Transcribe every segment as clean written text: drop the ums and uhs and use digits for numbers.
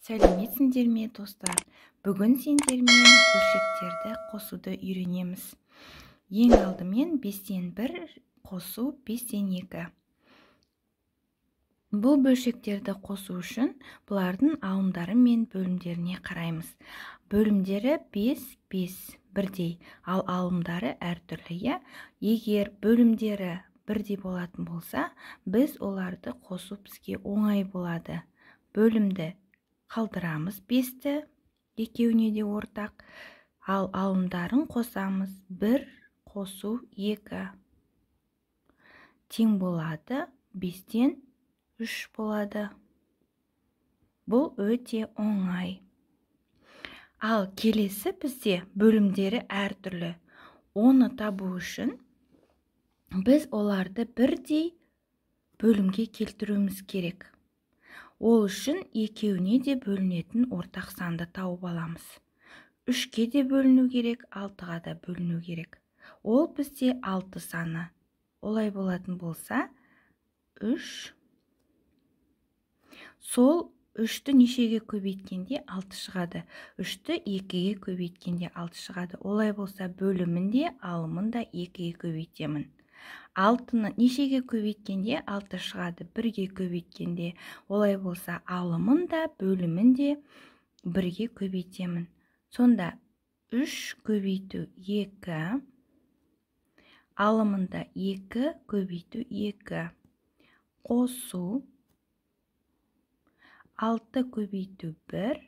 Сәлеметсіңдер ме, достар? Бүгін сендермен бөлшектерді қосуды үйренеміз. Ең алдымен 5-тен 1 қосу 5-тен 2. Бұл бөлшектерді қосу үшін бұлардың алымдары мен бөлімдеріне қараймыз. Бөлімдері 5, 5 бірдей, ал алымдары әртүрлі, иә? Егер бөлімдері бірдей болатын болса, біз оларды қосу бізге оңай болады. Бөлімді қалдырамыз 5-ті, екеуіне де ортақ, ал алымдарын қосамыз. 1 қосу 2 тең болады 5-тен 3 болады. Бұл өте оңай. Ал келесі бізде бөлімдері әртүрлі. Оны табу үшін біз оларды бірдей бөлімге келтіруіміз керек. Ол үшін екеуіне де бөлінетін ортақ санды тауып аламыз. 3-ке де бөліну керек, 6-ға да бөліну керек. Ол бізде 6 саны. Олай болатын болса, 3. Сол 3-ті нешеге көбейткенде 6 шығады? 3-ті 2-ге көбейткенде 6 шығады. Олай болса, бөлімін де, алымын да 2-ге көбейтемін. 6-ны нешеге көбейткенде 6 шығады? 1-ге көбейткенде. Олай болса, алымын да, бөлімін де 1-ге көбейтемін. Сонда 3 көбейту 2, алымында 2 көбейту 2, қосу 6 көбейту 1,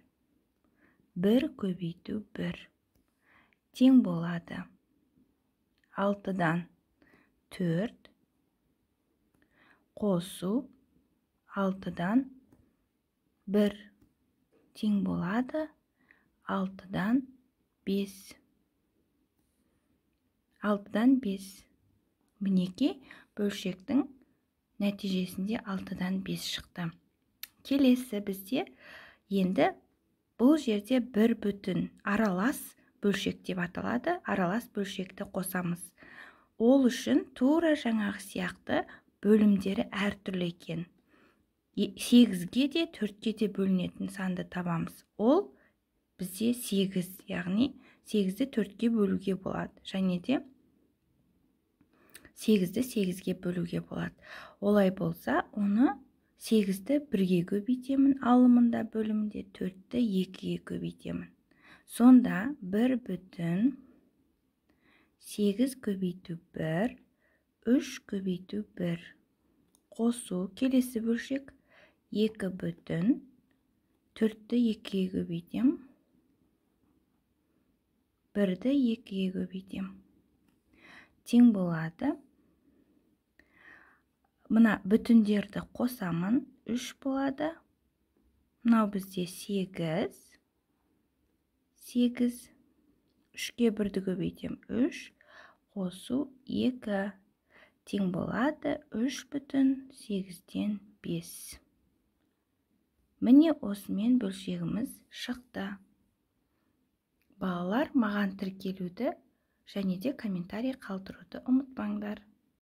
1 көбейту 1 тең болады 6-дан 4 қосу 6-дан 1 тең болады 6-дан 5. 6-дан 5. Мінекей, бөлшектің нәтижесінде 6-дан 5 шықты. Келесі бізде енді бұл жерде бір бүтін аралас бөлшек деп аталады. Аралас бөлшекті қосамыз. Ол үшін тура жаңағы сияқты бөлімдері әртүрлі екен. 8-ге де 4-ке де бөлінетін санды табамыз. Ол бізде 8, яғни 8-ді 4-ке бөлуге болады. Және де 8-ді 8-ге бөлуге болады. Олай болса, оны 8-ді 1-ге көбейтемін, алымында бөлімінде 4-ті 2-ге көбейтемін. Сонда 1 бүтін 8 көбейту 1, 3 көбейту 1 қосу келесі бөлшек 2 бүтін 4-ті 2-ге көбейтем, 1-ді 2-ге көбейтем. Тең болады. Мына бүтіндерді қосамын, 3 болады. Мынау бізде 8, 8, 3-ке 1-ді көбейтем, 3, қосу 2 тең болады 3 бүтін 8-ден 5. Міне, осымен бөлшегіміз шықты. Балалар, маған тіркелуді және де комментарий қалдыруды ұмытпаңдар.